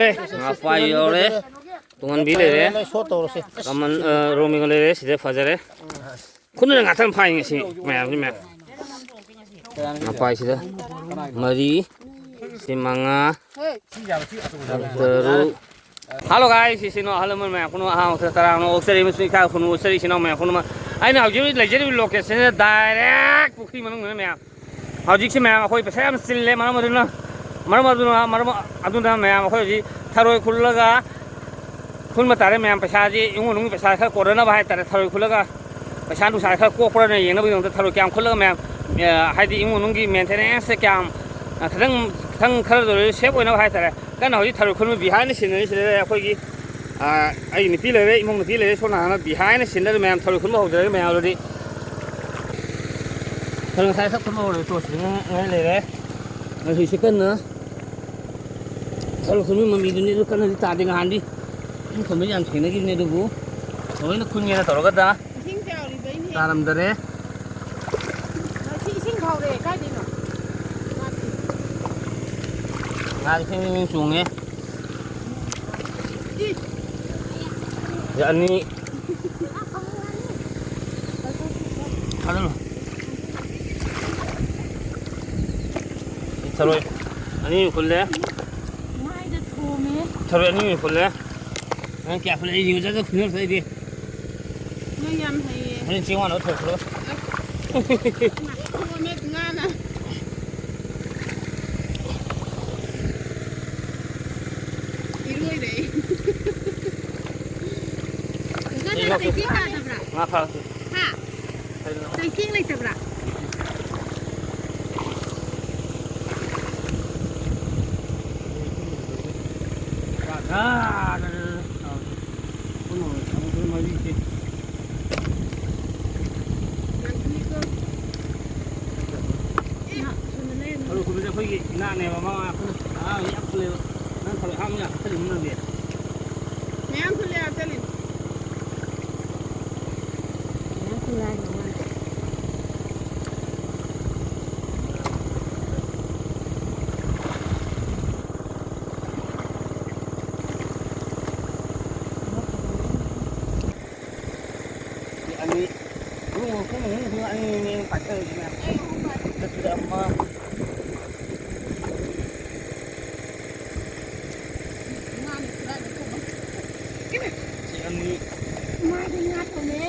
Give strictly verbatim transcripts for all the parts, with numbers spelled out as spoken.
ꯉꯥꯄꯥꯏ ꯌꯧꯔꯦ꯫ ꯇꯨꯡꯍꯟꯕꯤ ꯂꯩꯔꯦ꯫ ꯁꯣ ꯇꯧꯔꯁꯦ꯫ ꯀꯃꯟ, ꯑ, ꯔꯣꯃꯤꯒ ꯂꯩꯔꯦ꯫ ꯁꯤꯗ ꯐꯖꯔꯦ꯫ ꯈꯨꯠꯅ ꯉꯥꯛꯇꯪ ꯐꯥꯏ ꯉꯁꯤ ꯃꯌꯥꯝꯁꯤ ꯃꯌꯥꯝ꯫ ꯉꯥꯄꯥꯏꯁꯤꯗ ꯃꯔꯤ, ꯁꯤ ꯃꯉꯥ, ꯇꯔꯨꯛ꯫ Hello guys, ꯁꯤꯁꯤꯅꯣ ꯑꯍꯜ ꯂꯃꯟ ꯃꯌꯥꯝ ꯄꯨꯝꯅꯃꯛ ꯑꯍꯥꯟꯕ ꯃꯛꯇꯗ ꯇꯔꯥꯝꯅ ꯑꯣꯛꯆꯔꯤ ꯑꯃꯁꯨꯡ ꯏꯀꯥꯏ ꯈꯨꯝꯅꯕ ꯎꯠꯆꯔꯤ ꯏꯆꯤꯟ ꯏꯅꯥꯎ ꯃꯌꯥꯝ ꯄꯨꯝꯅꯃꯛ꯫ ꯑꯩꯅ ꯍꯧꯖꯤꯛ ꯍꯧꯖꯤꯛ ꯂꯩꯖꯔꯤꯕ location ꯁꯤꯅ direct ꯄꯨꯈ꯭ꯔꯤ ꯃꯅꯨꯡꯗꯅ ꯃꯌꯥꯝ꯫ ꯍꯧꯖꯤꯛꯁꯤ ꯃꯌꯥꯝ ꯑꯩꯈꯣꯏ ꯄꯩꯁꯥ ꯌꯥꯝ ꯆꯤꯜꯂꯦ, ꯃꯔꯝ ꯑꯗꯨꯅ, ꯃꯔꯝ ꯑꯗꯨꯅ, ꯃꯔꯝ ꯑꯗꯨꯅ ꯃꯌꯥꯝ ꯑꯩꯈꯣꯏ ꯍꯧꯖꯤꯛ ꯊꯔꯣꯏ ꯈꯨꯜꯂꯒ ꯈꯨꯟꯕ ꯇꯥꯔꯦ ꯃꯌꯥꯝ꯫ ꯄꯩꯁꯥꯁꯤ ꯏꯃꯨꯡ ꯃꯅꯨꯡꯒꯤ ꯄꯩꯁꯥ ꯈꯔ ꯀꯣꯟꯅꯅꯕ ꯍꯥꯏꯇꯥꯔꯦ, ꯊꯔꯣꯏ ꯈꯨꯜꯂꯒ ꯄꯩꯁꯥ ꯅꯨꯡꯁꯥ ꯈꯔ ꯀꯣꯛꯄ꯭ꯔꯅ ꯌꯦꯡꯅꯕꯒꯤꯗꯃꯛꯇ ꯊꯔꯣꯏ ꯀꯌꯥꯝ ꯈꯨꯜꯂꯒ ꯃꯌꯥꯝ, ꯑ, ꯍꯥꯏꯗꯤ ꯏꯃꯨꯡ ꯃꯅꯨꯡꯒꯤ maintenance ꯁꯦ ꯀꯌꯥꯝ, ꯑ, ꯈꯤꯇꯪ, ꯈꯤꯇꯪ ꯈꯔꯗ ꯑꯣꯏꯔꯁꯨ safe ꯑꯣꯏꯅꯕ ꯍꯥꯏꯇꯥꯔꯦ꯫ ꯀꯟꯅ ꯍꯧꯖꯤꯛ ꯊꯔꯣꯏ ꯈꯨꯟꯕ behind the scenery ꯁꯤꯗ ꯑꯩꯈꯣꯏꯒꯤ, ꯑ, ꯑꯩꯒꯤ ꯅꯨꯄꯤ ꯂꯩꯔꯦ, ꯏꯃꯨꯡ ꯅꯨꯄꯤ ꯂꯩꯔꯦ, ꯁꯣꯝ ꯅꯥꯀꯟꯗ behind the scenery ꯗ ꯃꯌꯥꯝ ꯊꯔꯣꯏ ꯈꯨꯟꯕ ꯍꯧꯖꯔꯒꯦ ꯃꯌꯥꯝ ꯑꯗꯨꯗꯤ꯫ ꯊꯔꯣꯏ ꯉꯁꯥꯏ ꯈꯛ ꯈꯨꯟꯕ ꯍꯧꯔꯦ, ꯇꯣꯁ ꯉꯥꯏ ꯂꯩꯔꯦ꯫ ꯉꯁꯤꯁꯦ ꯀꯟꯅ ꯊꯔꯣꯏ ꯈꯨꯟꯕꯒꯤ ꯃꯃꯤꯗꯨꯅꯤ, ꯑꯗꯨ ꯀꯟꯅꯗꯤ ꯇꯥꯗꯦ꯫ ꯅꯍꯥꯟꯗꯤ ꯏꯁꯤꯡ ꯈꯨꯟꯕ ꯌꯥꯝ ꯊꯦꯡꯅꯈꯤꯕꯅꯦ, ꯑꯗꯨꯕꯨ ꯊꯑꯣꯏꯅ ꯈꯨꯟꯒꯦꯅ ꯇꯧꯔꯒꯗ ꯏꯁꯤꯡ ꯆꯥꯎꯔꯤꯕꯩꯅꯦ꯫ ꯇꯥꯔꯝꯗꯔꯦ꯫ ꯉꯁꯤ ꯏꯁꯤꯡ ꯐꯥꯎꯔꯦ ꯀꯥꯏꯗꯩꯅꯣ? ꯉꯥꯗꯤ ꯐꯤꯡ ꯐꯤꯡ ꯆꯣꯡꯉꯦ꯫ ꯏ꯫ ꯁꯤ ꯑꯅꯤ꯫ ꯊꯥꯗꯠꯂꯣ꯫ ꯊꯔꯣꯏ ꯑꯅꯤ ꯈꯨꯜꯂꯦ꯫ ꯃꯥꯏꯗ ꯊꯣꯝꯃꯦ꯫ ꯊꯔꯣꯏ ꯑꯅꯤ ꯈꯨꯜꯂꯦ꯫ ꯅꯪ ꯀꯌꯥ ꯈꯨꯜꯂꯦ? ꯑꯩ ꯌꯦꯡꯉꯨ, ꯆꯠ, ꯆꯠ, ꯈꯨꯜꯂꯦ, ꯑꯩꯗꯤ꯫ ꯅꯪ ꯌꯥꯝ ꯍꯩꯌꯦ꯫ ꯍꯣꯔꯦꯟ ꯆꯦꯡ ꯋꯥꯠꯅꯕ ꯊꯣꯛꯈ꯭ꯔꯣ꯫ ꯊꯣꯝꯃꯦ ꯉꯥꯅ꯫ ꯏꯔꯣꯏꯔꯦ ꯑꯩ꯫ ꯉꯥ ꯐꯥ-, ꯆꯦꯡ ꯌꯥꯗꯕ꯭ꯔꯥ? ꯉꯥ ꯐꯥꯔꯛꯀꯦ꯫ ꯍꯥ? ꯀꯩꯅꯣ? ꯆꯦꯡ ꯂꯩꯇꯕ꯭ꯔꯥ? ꯄꯥꯊꯥꯗꯅ꯫ ꯄꯨꯟꯅ ꯑꯃꯨꯛ ꯃꯔꯤꯁꯦ꯫ ꯌꯥꯝ ꯊꯨꯏꯀꯣ꯫ ꯏꯅꯥꯛ ꯁꯨꯅ ꯂꯩꯔꯝꯃꯤ꯫ ꯊꯔꯣꯏ ꯈꯨꯟꯕꯁꯦ ꯑꯩꯈꯣꯏꯒꯤ ꯏꯅꯥꯠꯅꯦꯕ, ꯃꯃꯥꯡ ꯑꯩꯈꯣꯏꯅ ꯑꯉꯥꯡ ꯌꯥꯝ ꯈꯨꯜꯂꯦꯕ꯫ ꯅꯪ ꯊꯔꯣꯏ ꯑꯍꯥꯟꯕ ꯌꯥꯝ ꯈꯨꯜꯂꯤꯕ ꯅꯪꯗꯤ? ꯃꯌꯥꯝ ꯈꯨꯜꯂꯦ, ꯍꯥꯞꯆꯜꯂꯤꯅꯤ꯫ ꯃꯌꯥꯝ ꯈꯨꯜꯂꯦ ꯍꯥꯏꯅ ꯃꯥꯅ꯫ ꯅꯪ ꯑꯍꯨꯝ ꯈꯨꯝꯃꯣ, ꯑꯅꯤ, ꯑꯅꯤ, ꯑꯅꯤ ꯄꯥꯏꯊꯔꯒꯦ ꯃꯌꯥꯝ꯫ ꯑꯩ ꯑꯍꯨꯝ ꯄꯥꯏ-, ꯆꯠꯄꯗ ꯑꯃ꯫ ꯉꯥꯅꯤ ꯈꯨꯔꯥꯏꯗ ꯊꯣꯡꯕ꯫ ꯁꯤ ꯑꯅꯤ꯫ ꯃꯥꯗꯤ ꯉꯥ ꯊꯣꯡꯉꯦ꯫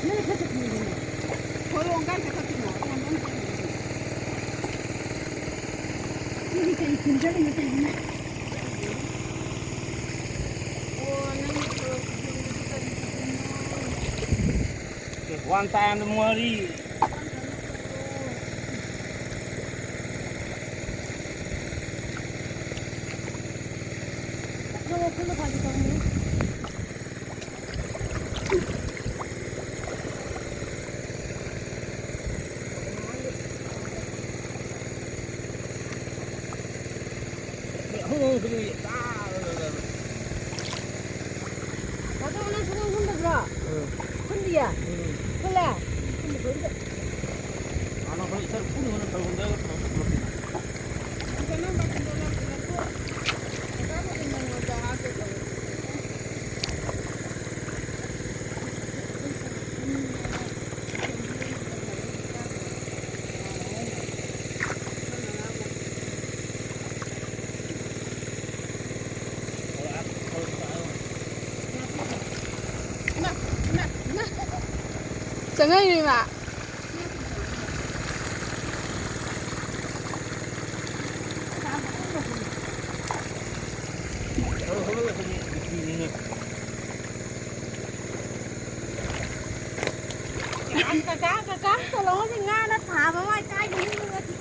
ꯅꯪ ꯈꯔ ꯆꯠꯈꯤꯅꯤꯗꯅ꯫ ꯍꯣꯏꯔꯣꯡ ꯀꯥꯏ ꯆꯠꯈꯠꯇꯣꯏꯅꯣ? ꯊꯝꯕ ꯑꯃ ꯆꯠꯈꯤꯅꯤ꯫ ꯅꯪꯗꯤ ꯀꯔꯤ ꯈꯨꯝꯖꯜꯂꯤꯅꯣ ꯇꯧꯔꯤꯁꯤꯅ? ꯑꯣ, ꯅꯪꯒꯤ ꯁꯣꯔꯣꯛ ꯈꯨꯗꯤꯡꯒꯤ ꯀꯔꯤ ꯈꯨꯗꯤꯡꯅꯣ? One time the money. ꯅꯪ ꯋꯥꯈꯜꯗ ꯐꯥꯒꯤ ꯇꯧꯅꯨ꯫ ꯃꯥꯗꯣ ꯅꯪ ꯁꯨꯡꯈꯨꯝ ꯈꯨꯝꯗꯕ꯭ꯔꯣ? ꯎꯝ꯫ ꯈꯨꯝꯗꯤꯌꯦ? ꯎꯝ꯫ ꯈꯨꯜꯂꯦ? ꯈꯨꯝꯗꯦ, ꯈꯨꯝꯗꯦ꯫ ꯍꯥꯟꯅ ꯑꯩꯈꯣꯏ ꯏꯆꯟ ꯈꯨꯝꯗꯅ ꯇꯧꯔꯝꯗꯥꯏꯗ ꯀꯩꯅꯣ ꯇꯧꯔꯝꯃꯤꯅ꯫ ꯅꯪ ꯀꯩꯅꯣ ꯕꯥꯇꯤꯟꯗꯣ ꯂꯧ-, ꯂꯧꯊꯣꯛ-, ꯀꯀꯥ ꯕꯥꯇꯤꯟ ꯅꯪꯉꯣꯟꯗ ꯍꯥꯞꯀꯦ ꯇꯧꯔꯦ꯫ ꯆꯪꯉꯛꯏꯅꯦ ꯏꯃꯥ꯫ ꯀꯀꯥ, ꯀꯀꯥ, ꯀꯣꯂꯣꯝꯁꯦ ꯉꯥꯅ ꯊꯥꯕ ꯃꯥꯏ ꯀꯥꯏꯗ ꯍꯤꯡꯉꯨꯔꯗꯤ?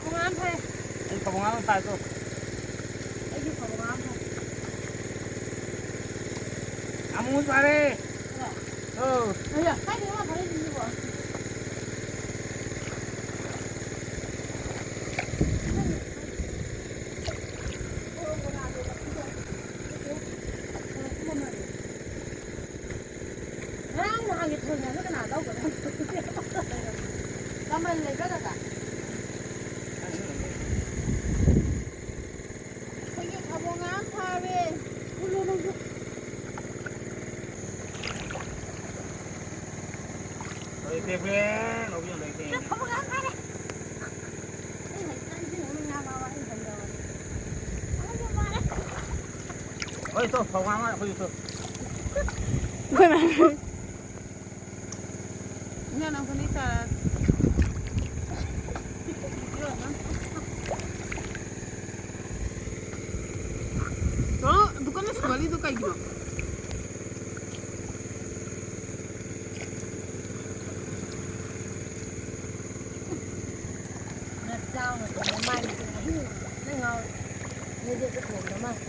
ꯈꯣꯡꯉꯥꯝ ꯐꯔꯦ꯫ ꯑꯩ ꯐꯕꯧ ꯉꯥ ꯑꯃ ꯐꯥꯏꯀꯣ꯫ ꯑꯩꯁꯨ ꯐꯕꯧ ꯉꯥ ꯑꯃ ꯐꯥꯏ꯫ ꯑꯃꯨꯛ ꯐꯥꯔꯦ꯫ ꯍꯣꯏ꯫ ꯑꯧ꯫ ꯑꯌꯥ, ꯀꯥꯏꯗꯩꯅꯣ ꯃꯥ ꯐꯥꯔꯛꯏꯁꯤꯕꯣ? ꯉꯔꯥꯡ ꯅꯍꯥꯟꯒꯤ ꯊꯣꯡ ꯃꯌꯥꯝꯗꯣ ꯀꯅꯥ ꯂꯧꯈ꯭ꯔꯒꯦ? ꯀꯃꯟ ꯂꯩꯕ꯭ꯔꯥ ꯀꯀꯥ? ꯂꯩꯇꯦ, ꯐ꯭ꯔꯦꯟ, ꯂꯧꯕꯤꯌꯣ, ꯂꯩꯇꯦ꯫ ꯐꯧ ꯉꯥ ꯐꯥꯔꯦ꯫ ꯑꯩ ꯍꯧꯖꯤꯛꯀꯥꯟ ꯏꯁꯤꯡ ꯑꯃ ꯉꯥ ꯐꯥꯕ ꯑꯩ ꯍꯩꯅꯕꯅꯦ꯫ ꯑꯃꯁꯨ ꯐꯥꯔꯦ꯫ ꯍꯣꯏ, ꯇꯣ, ꯐꯧ ꯉꯥ ꯃꯥ ꯑꯩꯈꯣꯏꯁꯨ ꯇꯣ꯫ ꯑꯩꯈꯣꯏ ꯃꯥ꯫ ꯏꯅꯦ, ꯅꯪ ꯐꯅꯦꯛ ꯁꯥꯔ꯫ ꯆꯠꯂꯣ, ꯗꯨꯀꯥꯟꯗ ꯁꯨꯒꯠꯂꯤꯗꯣ ꯀꯩꯒꯤꯅꯣ? ꯅꯆꯥꯎꯅ ꯊꯣꯡꯕ ꯃꯥꯜꯂꯤ꯫ ꯅꯪ ꯉꯥꯎꯔꯦ꯫ ꯅꯣꯏꯗꯤ ꯑꯝꯇ ꯊꯣꯡꯗ ꯃꯥꯜꯂꯤ꯫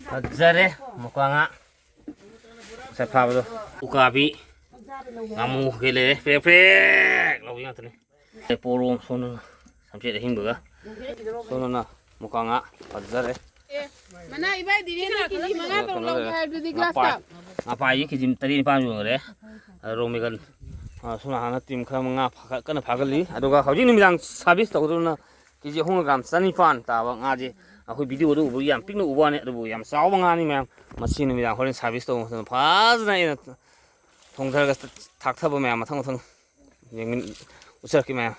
ꯐꯖꯔꯦ, ꯃꯨꯀꯥ ꯉꯥ꯫ ꯉꯁꯥꯏ ꯐꯥꯕꯗꯣ꯫ ꯎꯀꯥꯕꯤ, ꯉꯥꯃꯨ ꯀꯩ ꯂꯩꯔꯦ꯫ ꯄ꯭ꯔꯦꯛ ꯄ꯭ꯔꯦꯛ ꯂꯧꯕꯤ ꯉꯥꯛꯇꯅꯤ꯫ ꯄꯣꯔꯣꯝ ꯁꯣꯝꯗꯅ ꯁꯝꯆꯦꯠ ꯑꯍꯤꯡꯕꯒ꯫ ꯁꯣꯝꯗꯅ ꯃꯨꯀꯥ ꯉꯥ ꯐꯖꯔꯦ꯫ ꯑꯦ, ꯃꯅꯥ ꯏꯕꯥꯏ ꯗꯤꯔꯦꯟꯅ ꯀꯦꯖꯤ ꯃꯉꯥ ꯇꯔꯨꯛ ꯂꯧꯒꯦ ꯍꯥꯏꯕꯗꯨꯗꯤ ꯉꯥꯄꯥꯏ, ꯒ꯭ꯂꯥꯁꯇ꯫ ꯉꯥꯄꯥꯏꯁꯤ ꯀꯦꯖꯤ ꯇꯔꯦꯠ ꯅꯤꯄꯥꯟ ꯌꯣꯟꯈ꯭ꯔꯦ꯫ ꯑ, ꯔꯣꯃꯤꯒꯟ, ꯑ, ꯁꯣꯝ ꯅꯥꯀꯟꯗ ꯇꯤꯝ ꯈꯔ ꯑꯃ ꯉꯥ ꯐꯥꯒꯠ-, ꯀꯟꯅ ꯐꯥꯒꯠꯂꯤ꯫ ꯑꯗꯨꯒ ꯍꯧꯖꯤꯛ ꯅꯨꯃꯤꯗꯥꯡ ꯁꯥꯔꯚꯤꯁ ꯇꯧꯒꯗꯧꯅ ꯀꯦꯖꯤ ꯑꯍꯨꯝꯒ ꯒ꯭ꯔꯥꯝ ꯆꯅꯤꯄꯥꯟ ꯇꯥꯕ ꯉꯥꯁꯦ ꯑꯩꯈꯣꯏ ꯚꯤꯗꯤꯑꯣꯗ ꯎꯕꯗ ꯌꯥꯝ ꯄꯤꯛꯅ ꯎꯕ ꯋꯥꯅꯤ, ꯑꯗꯨꯕꯨ ꯌꯥꯝ ꯆꯥꯎꯕ ꯉꯥꯅꯤ ꯃꯌꯥꯝ꯫ ꯃꯁꯤ ꯅꯨꯃꯤꯗꯥꯡ ꯍꯣꯔꯦꯟ ꯁꯥꯔꯚꯤꯁ ꯇꯧꯕ ꯃꯇꯝꯗ ꯐꯖꯅ ꯑꯩꯅ ꯊꯣꯡꯊꯔꯒ ꯊꯥꯛꯊꯕ ꯃꯌꯥꯝ ꯃꯊꯪ ꯃꯊꯪ ꯌꯦꯡꯃꯤꯟ-, ꯎꯠꯆꯔꯛꯀꯦ ꯃꯌꯥꯝ꯫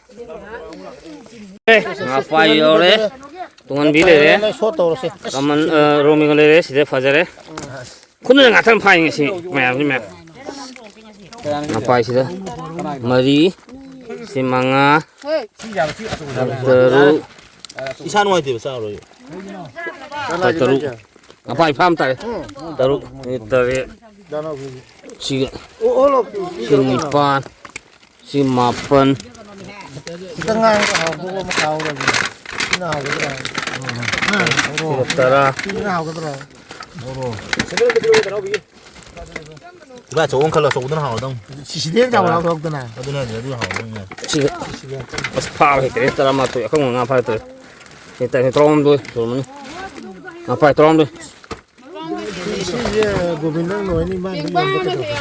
ꯑꯦ, ꯉꯥꯄꯥꯏ ꯌꯥꯎꯔꯦ, ꯇꯨꯡꯍꯟꯕꯤ ꯂꯩꯔꯦ, ꯁꯣ ꯇꯧꯔꯁꯦ꯫ ꯀꯃꯟ, ꯑ, ꯔꯣꯃꯤꯒ ꯂꯩꯔꯦ, ꯁꯤꯗ ꯐꯖꯔꯦ꯫ ꯈꯨꯠꯅ ꯉꯥꯛꯇꯪ ꯐꯥꯏ ꯉꯁꯤ ꯃꯌꯥꯝꯁꯤ ꯃꯌꯥꯝ꯫ ꯉꯥꯄꯥꯏꯁꯤꯗ ꯃꯔꯤ, ꯁꯤ ꯃꯉꯥ, ꯇꯔꯨꯛ, ꯏꯁꯥ ꯅꯨꯡꯉꯥꯏꯇꯦꯕ, ꯆꯥꯔꯣꯏ꯫ ꯍꯣꯏ, ꯇꯔꯨꯛ꯫ ꯉꯥꯄꯥꯏ ꯐꯥꯝ ꯇꯥꯔꯦ꯫ ꯇꯔꯨꯛ, ꯇꯔꯦꯠ, ꯁꯤꯒ, ꯁꯤ ꯅꯤꯄꯥꯟ, ꯁꯤ ꯃꯥꯄꯟ꯫ ꯈꯤꯇꯪ ꯉꯥꯏꯔꯒ ꯍꯥꯎꯗꯧꯕ ꯑꯃ ꯇꯥꯍꯧꯔꯒꯦ꯫ ꯁꯤꯅ ꯍꯥꯎꯒꯗ꯭ꯔꯥ? ꯁꯤꯒ ꯇꯔꯥ꯫ ꯁꯤꯅ ꯍꯥꯎꯒꯗ꯭ꯔꯥ? ꯏꯕꯥꯏ, ꯑꯆꯧꯕ ꯑꯃ ꯈꯜꯂꯣ, ꯑꯆꯧꯕꯗꯨꯅ ꯍꯥꯎꯔꯗꯧꯅꯤ꯫ ꯁꯤꯁꯤꯗꯤ ꯌꯥꯝ ꯆꯥꯎꯅ ꯂꯧꯊꯣꯛꯇꯅ꯫ ꯑꯗꯨꯅ ꯍꯥꯏꯁꯦ, ꯑꯗꯨ ꯍꯥꯎꯔꯗꯧꯅꯤ꯫ ꯁꯤꯒ꯫ ꯑꯁ, ꯐꯥꯕ ꯍꯩꯇ꯭ꯔꯦ, ꯇꯔꯥꯃꯥꯊꯣꯏ, ꯑꯀꯪꯕ ꯉꯥ ꯐꯥꯔꯛꯇ꯭ꯔꯦ꯫ ꯁꯤ ꯇꯔꯥꯍꯨꯝꯗꯣꯏ ꯁꯨꯔꯝꯃꯅꯤ꯫ ꯉꯥꯄꯥꯏ ꯇꯔꯥꯍꯨꯝꯗꯣꯏ꯫ ꯁꯤꯁꯦ ꯒꯣꯕꯤꯟꯗ ꯂꯣꯏꯅ ꯏꯃꯥꯡꯗ ꯌꯣꯟꯕ ꯀꯩꯗꯧꯕ?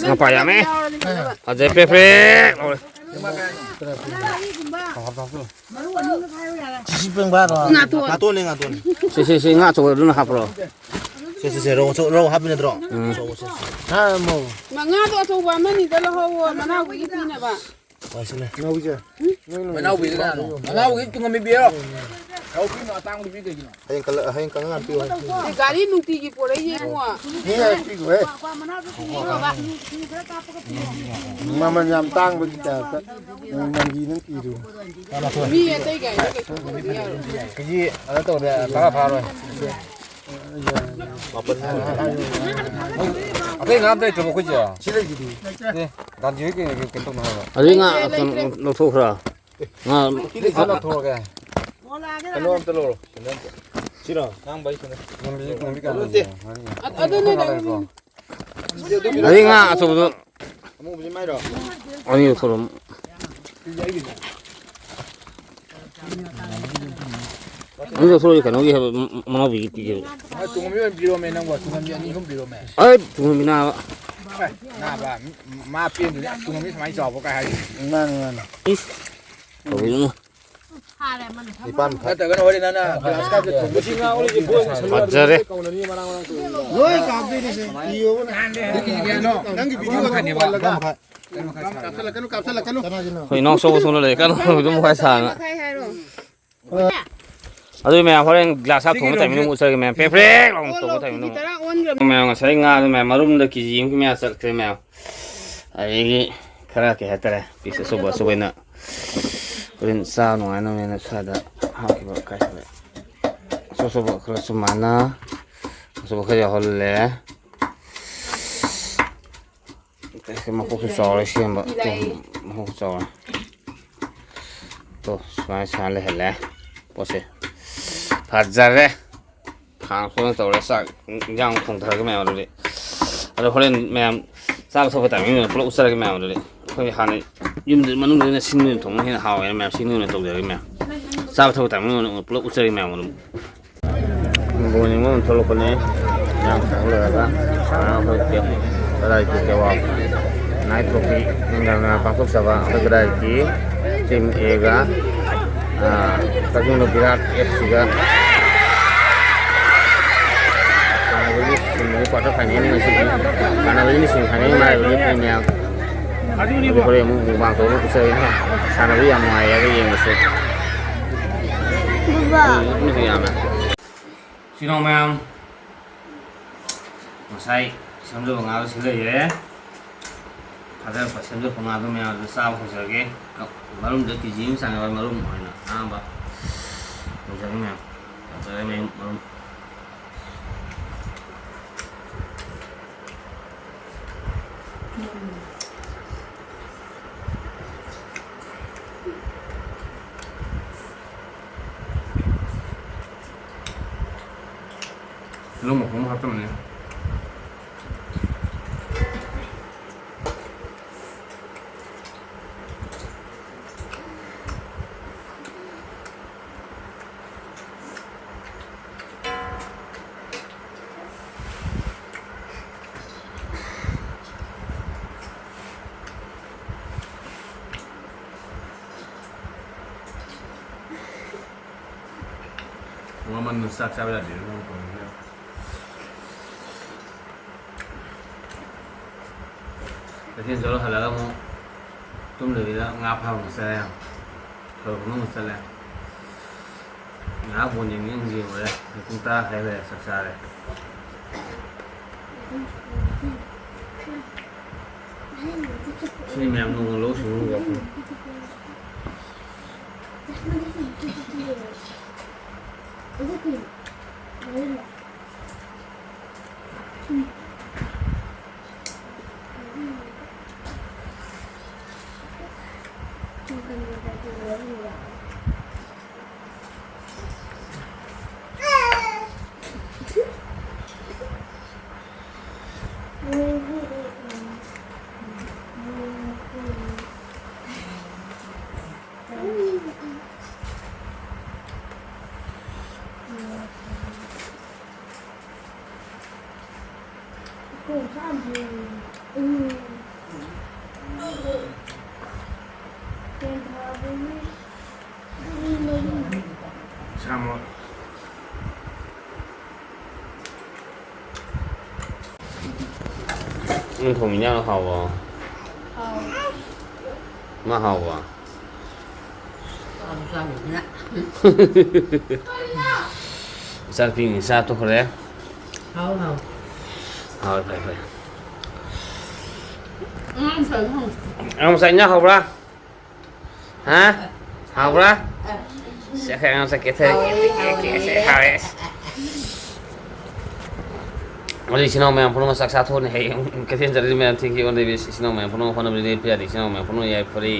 ꯉꯥꯄꯥꯏ ꯌꯥꯝꯃꯦ꯫ ꯐꯖꯩ ꯄ꯭ꯔꯦꯛ ꯄ꯭ꯔꯦꯛ ꯂꯥꯎꯔꯦ꯫ ꯁꯤ ꯄꯦꯡꯕꯥꯔꯣ? ꯉꯥꯇꯣꯟ꯫ ꯉꯥꯇꯣꯟꯅꯦ, ꯉꯥꯇꯣꯟ꯫ ꯁꯤ, ꯁꯤ, ꯁꯤ ꯉꯥ ꯑꯆꯧꯕꯗꯨꯅ ꯍꯥꯞꯄ꯭ꯔꯣ? ꯁꯦ, ꯁꯦ, ꯁꯦ, ꯔꯧ ꯑꯆꯧ-, ꯔꯧ ꯍꯥꯞꯄꯤ ꯅꯠꯇ꯭ꯔꯣ? ꯎꯝ꯫ ꯑꯆꯧꯕ, ꯁꯦ, ꯁꯦ꯫ ꯃꯉꯥꯗꯣ ꯑꯆꯧꯕ ꯑꯃꯅꯤꯗ ꯂꯧꯍꯧꯋꯣ, ꯃꯅꯥꯎꯒꯤꯗꯤ ꯄꯤꯅꯕ꯫ ꯉꯥꯎꯁꯤꯜꯂꯦ꯫ ꯉꯥꯎꯁꯦ꯫ ꯃꯅꯥꯎꯕꯤꯁꯤ ꯀꯅꯥꯅꯣ? ꯃꯅꯥꯎꯕꯤꯁꯤ ꯇꯨꯡꯍꯟꯕꯤ ꯄꯤꯔꯣ꯫ ꯔꯧ ꯄꯤꯅꯣ, ꯑꯇꯥꯡꯕꯗꯨ ꯄꯤ ꯀꯩꯒꯤꯅꯣ? ꯍꯌꯦꯡ ꯀꯜꯂ-, ꯍꯌꯦꯡ ꯀꯪꯉꯀꯥꯟꯗ ꯄꯤꯌꯨ ꯍꯥꯏ꯫ ꯒꯥꯔꯤ ꯅꯨꯡꯇꯤꯒꯤ ꯄꯨꯔꯛꯏ ꯏꯕꯨꯡꯉꯣ꯫ ꯃꯤ ꯍꯥꯏ ꯄꯤꯈꯣꯍꯦ꯫ ꯃꯃꯜ ꯌꯥꯝ ꯇꯥꯡꯕꯒꯤ ꯇꯥꯏꯞꯇ ꯃꯪꯒꯤ ꯅꯪ ꯄꯤꯔꯤꯕ꯫ ꯃꯤ ꯑꯇꯩ ꯒꯥꯔꯤꯗ ꯀꯩꯁꯨ ꯄꯨꯔꯛꯄ ꯌꯥꯔꯣꯏ꯫ ꯀꯦꯖꯤ ꯑꯗ ꯇꯧꯔꯦ, ꯇꯔꯥ ꯐꯥꯔꯣꯏ꯫ ꯑꯇꯩ ꯉꯥ ꯑꯝꯇ ꯂꯩꯇ꯭ꯔꯕꯣ ꯑꯩꯈꯣꯏꯁꯦ? ꯁꯤ ꯂꯩꯁꯤꯗꯤ꯫ ꯑꯦ, ꯒꯥꯟꯙꯤ ꯍꯣꯏ ꯀꯩꯅꯣ ꯀꯩꯅꯣ ꯇꯧꯅ ꯍꯥꯏꯕ꯫ ꯑꯗꯨꯗꯤ ꯉꯥ ꯀꯩꯅꯣ ꯂꯧꯊꯣꯛꯈ꯭ꯔꯣ꯫ ꯉꯥ ꯁꯤ ꯂꯩꯁꯤꯗꯤ ꯂꯧꯊꯣꯛꯑꯒꯦ꯫ ꯀꯩꯅꯣ ꯑꯝꯇ ꯂꯧꯔꯣ꯫ ꯀꯩꯅꯣ ꯑꯝꯇ꯫ ꯁꯤꯔꯣ? ꯉꯥꯡꯕ ꯑꯩ ꯀꯩꯅꯣ꯫ ꯅꯠꯇꯦ꯫ ꯑ-, ꯑꯗꯨꯅꯦ ꯂꯧꯔꯣ꯫ ꯑꯗꯨꯗꯤ ꯉꯥ ꯑꯆꯧꯕꯗꯣ ꯑꯃꯨꯕꯁꯤ ꯃꯥꯏꯔꯣ? ꯑꯅꯤ ꯂꯧꯊꯣꯔꯛꯑꯣ꯫ ꯑꯅꯤ ꯂꯧꯊꯣꯔꯛꯑꯣ, ꯀꯩꯅꯣꯒꯤ ꯍꯥꯏꯕ, ꯃ-, ꯃꯅꯥꯎꯕꯤꯒꯤ ꯄꯤꯒꯦꯕ꯫ ꯃꯥ ꯇꯨꯡꯍꯟꯕꯤ ꯑꯣꯏꯅ ꯄꯤꯔꯣꯃꯦ ꯅꯪꯕꯣ, ꯇꯨꯡꯍꯟꯕꯤ ꯑꯅꯤ ꯑꯍꯨꯝ ꯄꯤꯔꯣꯃꯦ꯫ ꯑꯩ ꯇꯨꯡꯍꯟꯕꯤ ꯅꯥꯕ꯫ ꯑꯦ, ꯅꯥꯕ, ꯃ-, ꯃꯥ ꯄꯦꯟꯗꯨꯅ ꯇꯨꯡꯍꯟꯕꯤ ꯁꯨꯃꯥꯏꯅ ꯆꯥꯎꯕ ꯀꯥꯏ ꯍꯥꯏꯔꯤ꯫ ꯃꯥꯅꯤ, ꯃꯥꯅꯤ꯫ ꯏꯁ꯫ ꯇꯧꯕꯤꯅꯨ꯫ ꯅꯠꯇ꯭ꯔꯒꯅ ꯍꯣꯔꯦꯟ ꯅꯪꯅ ꯒ꯭ꯂꯥꯁ ꯀꯥꯞꯇ ꯊꯣꯡꯕ ꯁꯤ ꯉꯥ ꯑꯣꯏꯔꯤꯁꯦ ꯕꯣꯏ ꯁꯜꯂꯒ ꯐꯖꯔꯦ꯫ ꯀꯧꯅꯅꯤ ꯃꯔꯥꯡ ꯃꯔꯥꯡ ꯇꯧꯔꯒ꯫ ꯂꯣꯏ ꯀꯥꯞꯇꯣꯏꯅꯦ ꯁꯦ꯫ ꯅꯪꯒꯤ ꯚꯤꯗꯤꯑꯣ ꯀꯥꯞꯁꯜꯂꯛꯀꯅꯨ, ꯀꯥꯞꯁꯜꯂꯛꯀꯅꯨ꯫ ꯀꯅꯥꯒꯤꯅꯣ? ꯑꯩꯈꯣꯏ ꯏꯅꯥꯎ ꯑꯆꯧꯕ ꯁꯣꯝꯗ ꯂꯩ, ꯀꯟꯅ ꯑꯗꯨꯝ ꯋꯥꯏ ꯁꯥꯗꯅ꯫ ꯃꯈꯥꯏ ꯍꯥꯏꯔꯣ꯫ ꯑꯗꯨ ꯃꯌꯥꯝ ꯍꯣꯔꯦꯟ ꯒ꯭ꯂꯥꯁ ꯍꯥꯞ ꯊꯣꯡꯕ ꯇꯥꯏꯃꯤꯡ ꯑꯃꯨꯛ ꯎꯠꯆꯔꯒꯦ ꯃꯌꯥꯝ꯫ ꯄ꯭ꯔꯦꯛ ꯄ꯭ꯔꯦꯛ ꯂꯥꯎꯅ ꯇꯧꯕ ꯇꯥꯏꯃꯤꯡ ꯑꯃꯨꯛ꯫ ꯃꯌꯥꯝ ꯉꯁꯥꯏ ꯉꯥꯗꯣ ꯃꯌꯥꯝ ꯃꯔꯨꯝꯗ ꯀꯦ ꯖꯤ ꯑꯃꯒꯤ ꯃꯌꯥ ꯆꯠꯈ꯭ꯔꯦ ꯃꯌꯥꯝ꯫ ꯑꯗꯒꯤ ꯈꯔ ꯀꯩ ꯍꯥꯏꯇꯥꯔꯦ, ꯄꯤꯁ ꯑꯆꯧꯕ ꯑꯆꯧꯕ ꯑꯣꯏꯅ ꯍꯣꯔꯦꯟ ꯆꯥ ꯅꯨꯡꯉꯥꯏꯅꯕꯅꯦꯅ ꯈꯔꯗ ꯍꯥꯞꯈꯤꯕ ꯀꯥꯏ ꯈꯔ꯫ ꯑꯆꯧ ꯑꯆꯧꯕ ꯈꯔ ꯁꯨꯃꯥꯏꯅ ꯑꯆꯧꯕ ꯈꯔ ꯌꯥꯎꯍꯜꯂꯦ꯫ ꯃꯀꯣꯛꯁꯨ ꯆꯥꯎꯔꯦ ꯁꯦꯝꯕ꯫ ꯃꯀꯣꯛꯁꯨ ꯆꯥꯎꯔꯦ꯫ ꯇꯣ, ꯁꯨꯃꯥꯏꯅ ꯁꯨꯃꯥꯏꯅ ꯂꯩꯍꯜꯂꯦ ꯄꯣꯠꯁꯦ꯫ ꯐꯖꯔꯦ꯫ ꯈꯥꯡ ꯈꯣꯠꯅ ꯇꯧꯔꯦ꯫ ꯆꯥꯛ ꯏꯟꯖꯥꯡ ꯊꯣꯡꯊꯔꯒꯦ ꯃꯌꯥꯝ ꯑꯗꯨꯗꯤ꯫ ꯑꯗꯣ ꯍꯣꯔꯦꯟ ꯃꯌꯥꯝ ꯆꯥꯕ ꯊꯛꯄ ꯇꯥꯏꯃꯤꯡ ꯑꯣꯏꯅ ꯄꯨꯂꯞ ꯎꯠꯆꯔꯒꯦ ꯃꯌꯥꯝ ꯑꯗꯨꯗꯤ꯫ ꯑꯩꯈꯣꯏ ꯍꯥꯟꯅ ꯌꯨꯝꯗ ꯃꯅꯨꯡꯗ ꯑꯣꯏꯅ ꯁꯤꯡ ꯑꯣꯏꯅ ꯊꯣꯡꯕꯅ ꯍꯦꯟꯅ ꯍꯥꯎꯋꯦꯅ ꯃꯌꯥꯝ ꯁꯤꯡ ꯑꯣꯏꯅ ꯇꯧꯖꯔꯒꯦ ꯃꯌꯥꯝ꯫ ꯆꯥꯕ ꯊꯛꯄ ꯇꯥꯏꯃꯤꯡ ꯑꯣꯏꯅ ꯄꯨꯂꯞ ꯎꯠꯆꯔꯒꯦ ꯃꯌꯥꯝ ꯑꯗꯨꯝ꯫ ꯕꯣꯜ ꯌꯦꯡꯕ ꯑꯃꯨꯛ ꯊꯣꯛꯂꯛꯄꯅꯦ꯫ ꯌꯥꯝ ꯊꯛ ꯂꯣꯏꯔꯒ ꯑꯉꯥꯡ ꯑꯩꯈꯣꯏ ꯀꯦꯞ ꯀꯗꯥꯏ ꯀꯦꯞ ꯀꯦꯞ ꯋꯥꯕ꯫ ꯅꯥꯏꯠ ꯇ꯭ꯔꯣꯐꯤ ꯅꯤꯡꯊꯧꯅ ꯄꯥꯡꯊꯣꯛꯆꯕ ꯑꯩꯈꯣꯏ ꯀꯗꯥꯏꯒꯤ ꯇꯤꯝ ꯑꯦꯒ, ꯑꯥ, ꯀꯛꯆꯤꯡ ꯕꯤꯔꯥꯠ ꯑꯦꯐ ꯁꯤꯒ ꯁꯥꯟꯅꯕꯒꯤ ꯁꯤꯟꯕꯒꯤ ꯀ꯭ꯋꯥꯇꯔ ꯐꯥꯏꯅꯦꯜ ꯉꯁꯤꯗꯤ ꯁꯥꯟꯅꯕꯁꯤꯅ ꯁꯦꯃꯤ ꯐꯥꯏꯅꯦꯜ ꯉꯥꯏꯔꯤꯕꯅꯤ ꯇꯤꯝ ꯃꯌꯥꯝ꯫ ꯑꯗꯨ ꯍꯣꯔꯦꯟ ꯑꯃꯨꯛ ꯃꯨꯛꯕꯥꯡ ꯇꯧꯔꯒ ꯎꯠꯆꯒꯦ꯫ ꯁꯥꯟꯅꯕ ꯌꯥꯝ ꯅꯨꯡꯉꯥꯏꯌꯦ ꯑꯗꯨ ꯌꯦꯡꯕꯁꯨ꯫ ꯕꯕꯥ꯫ ꯃꯤꯁꯨ ꯌꯥꯝꯃꯦ꯫ ꯁꯤꯅꯣ ꯃꯌꯥꯝ꯫ ꯉꯁꯥꯏ ꯁꯦꯝꯖꯕ ꯉꯥꯗꯣ ꯁꯤ ꯂꯩꯔꯦ꯫ ꯊꯥꯗꯔꯛꯄ ꯁꯦꯝꯖꯔꯛꯄ ꯉꯥꯗꯣ ꯃꯌꯥꯝꯗꯣ ꯆꯥꯕ ꯍꯧꯖꯔꯒꯦ꯫ ꯃꯔꯨꯝꯗ ꯀꯦ ꯖꯤ ꯑꯃ ꯆꯥꯡ ꯌꯥꯎꯔꯦ꯫ ꯃꯔꯨꯝ ꯑꯣꯏꯅ ꯑꯍꯥꯟꯕ ꯍꯧꯖꯔꯒꯦ ꯃꯌꯥꯝ꯫ ꯐꯖꯔꯦ ꯃꯌꯥꯝ ꯃꯔꯨꯝ꯫ ꯇꯤꯜꯍꯧ ꯃꯈꯣꯡ ꯑꯃ ꯍꯥꯞꯆꯜꯂꯅꯤ꯫ ꯋꯥꯃꯟꯗꯅ ꯆꯥꯛ ꯆꯥꯕ ꯌꯥꯗꯦ ꯅꯪ ꯇꯧꯔꯤꯁꯦ꯫ ꯀꯩꯊꯦꯜ ꯆꯠꯂꯨ ꯍꯜꯂꯛꯑꯒ ꯑꯃꯨꯛ ꯇꯨꯝꯗꯕꯤꯗ ꯉꯥ ꯐꯥꯕ ꯑꯃꯨꯛ ꯆꯠꯂꯦ꯫ ꯊꯔꯣꯏ ꯈꯨꯟꯕ ꯑꯃꯨꯛ ꯆꯠꯂꯦ꯫ ꯉꯥꯏꯍꯥꯛ ꯕꯣꯜ ꯌꯦꯡꯒꯦ ꯑꯃꯨꯛ ꯌꯦꯡꯉꯨꯔꯦ꯫ ꯄꯨꯡ ꯇꯔꯥ ꯈꯔ ꯂꯩꯔꯦ ꯆꯥꯛ ꯆꯥꯔꯦ꯫ ꯁꯤꯅꯤ ꯃꯌꯥꯝ ꯅꯣꯡꯃ ꯂꯧꯎ ꯁꯤꯡꯎꯕ ꯋꯥꯐꯝ꯫ ꯁꯥꯃꯣꯠ꯫ ꯅꯪ ꯊꯣꯡꯕ ꯏꯟꯖꯥꯡ ꯍꯥꯎꯕ꯭ꯔꯣ? ꯍꯥꯎ꯫ ꯃꯥ ꯍꯥꯎꯕ꯭ꯔꯣ? ꯍꯥꯎ, ꯆꯥꯕꯅꯤꯅ꯫ ꯏꯆꯥꯅꯨꯄꯤꯅ ꯆꯥ ꯇꯣꯛꯈ꯭ꯔꯦ꯫ ꯍꯥꯎ, ꯍꯥꯎ꯫ ꯍꯥꯎ, ꯐꯔꯦ, ꯐꯔꯦ꯫ ꯎꯝ, ꯐꯔꯦ, ꯐꯔꯦ꯫ ꯑꯉꯥꯡ ꯃꯆꯥ ꯏꯟꯖꯥꯡ ꯍꯥꯎꯕ꯭ꯔꯥ? ꯍꯥ? ꯍꯥꯎꯕ꯭ꯔꯥ? ꯁꯦ, ꯑꯩꯈꯣꯏ ꯑꯉꯥꯡ ꯆꯠꯀꯦ ꯊꯦ꯫ ꯍꯥꯎꯋꯦ, ꯍꯥꯎꯋꯦ꯫ ꯍꯥꯎꯋꯦ꯫ ꯑꯗꯨ ꯏꯆꯤꯟ ꯏꯅꯥꯎ ꯃꯌꯥꯝ ꯄꯨꯝꯅꯃꯛ ꯆꯥꯛ ꯆꯥꯊꯣꯛꯑꯅꯤ꯫ ꯍꯌꯦꯡ ꯀꯩꯊꯦꯜ ꯆꯠꯂꯗꯤ ꯃꯌꯥꯝ ꯊꯦꯡꯈꯤ ꯑꯣꯟꯗꯣꯏꯕꯤ꯫ ꯏꯆꯤꯟ ꯏꯅꯥꯎ ꯃꯌꯥꯝ ꯄꯨꯝꯅꯃꯛ ꯍꯣꯠꯅꯕꯗꯤ ꯂꯦꯞꯄ ꯌꯥꯗꯦ꯫ ꯏꯆꯤꯟ ꯏꯅꯥꯎ ꯃꯌꯥꯝ ꯄꯨꯝꯅꯃꯛ ꯌꯥꯏꯐꯔꯦ꯫